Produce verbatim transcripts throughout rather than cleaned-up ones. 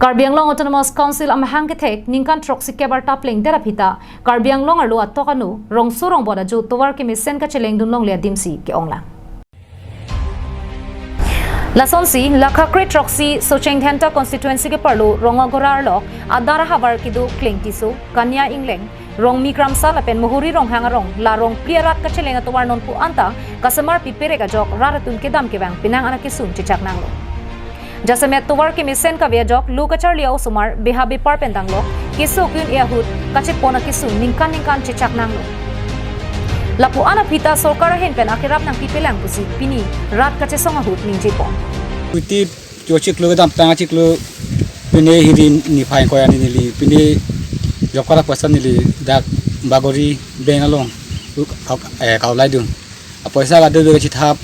Karbi Anglong Autonomous Council amahang kethek ningkan throksi kep arta plengdet aphi ta Karbi Anglong arlo atok anu rongso rongbot ajo tovar kemesen kachelengdun longle adimsi ke-onglang. Lasonsi, la khakre throksi Socheng Dhenta constituency keparlo Rongagora arlok adar ahavar kedo Kleng Tisso, Kania Engleng, Rongmi Kramsa lapen Muhuri Ronghang arong la rongphli arat kacheleng atovar nonpu anta kasemar piperek ajok rat atum kedam kevang penang an akesung chechak nanglo. Jasemet tovar kemesen kave ajok lo kacharli a-osomar beha bepar pen danglo keso kyun e ahut kachepon akesung ningkan ningkan chechak nanglo. Lapu-an aphi ta sorkar ahin pen akerap nangpipelang pusi pini rat kachesong ahut ningjepon. Kuti jo chiklo kedamtang chiklo pine hiri niphai koya ni neli pine job card apoisa neli dak Bagori bank along u-, kau-, eh, kaulai dun. Apoisa kado bega chithap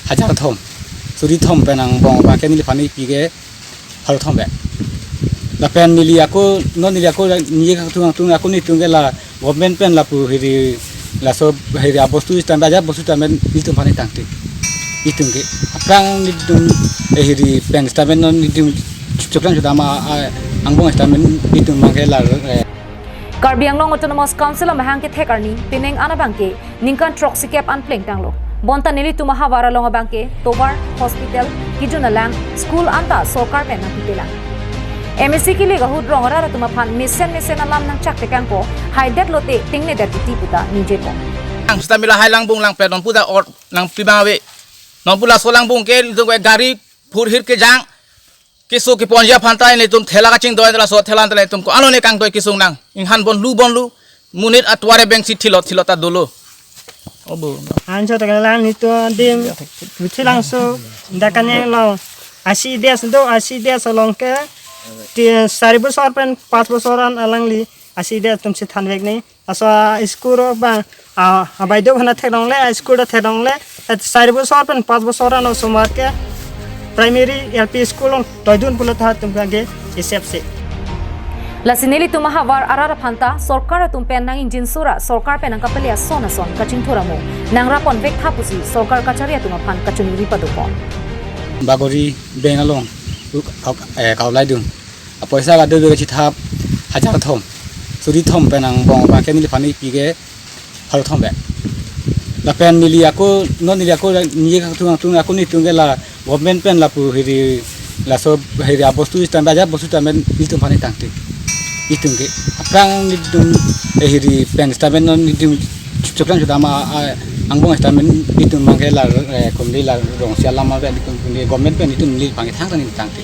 hajar thom. Suri thom pen angbong abangke neliphan pi ke pharo thom be. Lapen neli ako, non neli ako, neli kangtung kangtung ako netum ke la government pen lapu hiri laso hiri abostu stamp aja bostu stamp netum aphan tangte. Netum ke aphrang netum, eh, hiri pen stamp non netum choklang chodam a, a, angbong stamp netum abangke la, eh. Karbi Anglong Autonomous Council amahang kethek arni penang an abangke ningkan throksi kep an plengtanglo. Bonta nelitum ahavar along abangke tovar, hospital, kejun alang, school anta sorkar pen nangpipelang. M A C kilik ahut rong arat atum aphan mesen mesen alam nangchak tekangpo, haidet lote tengnedet titi puta ningjepon. Ang sita mila hai langbung lang pet non puta or nangpi abang ave. Non pu laso langbung ke nelitum ke gari phurhir kejang keso keponji aphan ta netum thela kachingdoi laso thela ta netum ko-an lone kangdoi kesung nang. Inghan bon lu bon lu. Monit atovar abang si thilot thilot ta dolo. Obo. Anjo ta lang netum adim Ruchilangso, dak Kania along. Asi des do, asi des along ke ti sari bosor pen pas bosor an alangli asi des atum si thanvek ni. Laso school abang, ah, abai do hana theklongle, school ta theklongle, et sari bosor pen pas bosor an osomar ke primary L P school along toidun pulo ta atum abangke isep se. Lasi nelitum ahavar arat aphan ta sorkar atum pen nangingjinso ra sorkar pen nangkapale ason ason kachingthur amo nangraponvek tha pusi sorkar kachari atum aphan kachiningri padopon. Bagori bank along u-, kau-, eh, kaulai dun. Apoisa kado bega chithap hajar thom. Suri thom pen angbong abangke neliphan pi ke pharo thom be. Lapen neli ako, non neli ako, neli kangtung kangtung ako netum ke la government pen lapu hiri laso hiri abostu stamp aja bostu stamp netum aphan tangte. Netum ke aphrang netum, eh, hiri pen stamp non netum choklang chodam a, a, angbong stamp netum abangke la, eh, kumli la rongsi alam ave netum kumli government pen netum neliphan thang tang tangte.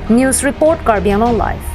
News report, Karbi Anglong Live.